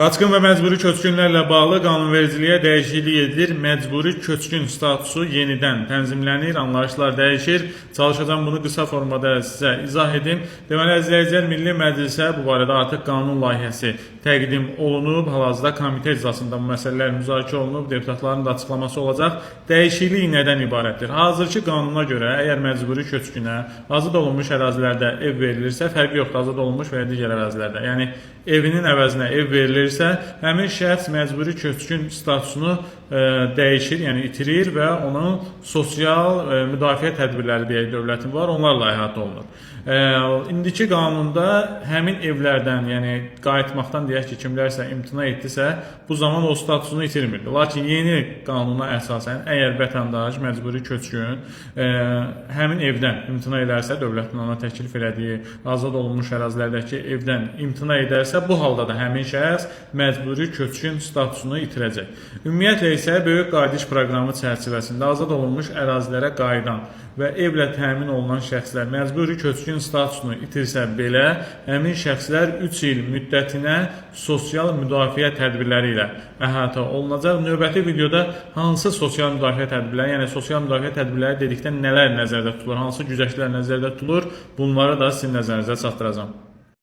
Qaçqın və məcburi köçkünlərlə bağlı qanunvericiliyə dəyişiklik edilir. Məcburi köçkün statusu yenidən tənzimlənir, anlayışlar dəyişir. Çalışacağam bunu qısa formada sizə izah edim. Deməli, əziz izləyicilər, Milli Məclisə bu barədə artıq qanun layihəsi təqdim olunub. Hal-hazırda komitə iclasında bu məsələlər müzakirə olunub, deputatların da açıqlaması olacaq. Dəyişiklik nədən ibarətdir? Hazırki qanuna görə, əgər məcburi köçkünə azad olunmuş ərazilərdə ev verilirsə, fərqi yoxdur, azad olunmuş və ya digər ərazilərdə. Yəni evinin əvəzinə ev verilirsə, həmin şəxs məcburi köçkün statusunu dəyişir, yəni itirir və onun sosial müdafiə tədbirləri deyək dövlətin var, onlarla əhatə olunur. İndiki qanunda həmin evlərdən, yəni qayıtmaqdan deyək ki, kimlərsə imtina etdisə, bu zaman o statusunu itirmirdi. Lakin yeni qanuna əsasən, əgər vətəndaş məcburi köçkün həmin evdən imtina edərsə, dövlətin ona təklif elədiyi azad olunmuş ərazilərdəki evdən imtina edərsə, bu halda da həmin şəxs məcburi köçkün statusunu itirəcək. Ümumiyyətlə isə Böyük Qayıdış proqramı çərçivəsində azad olunmuş ərazilərə qayıdan və evlə təmin olunan şəxslər məcburi köçkün statusunu itirsə belə, həmin şəxslər 3 il müddətinə sosial müdafiə tədbirləri ilə əhatə olunacaq. Növbəti videoda hansı sosial müdafiə tədbirləri, yəni sosial müdafiə tədbirləri dedikdə nələr nəzərdə tutulur, hansı güzəştlər nəzərdə tutulur, bunları da sizin nəzərinizə çatdıracağam.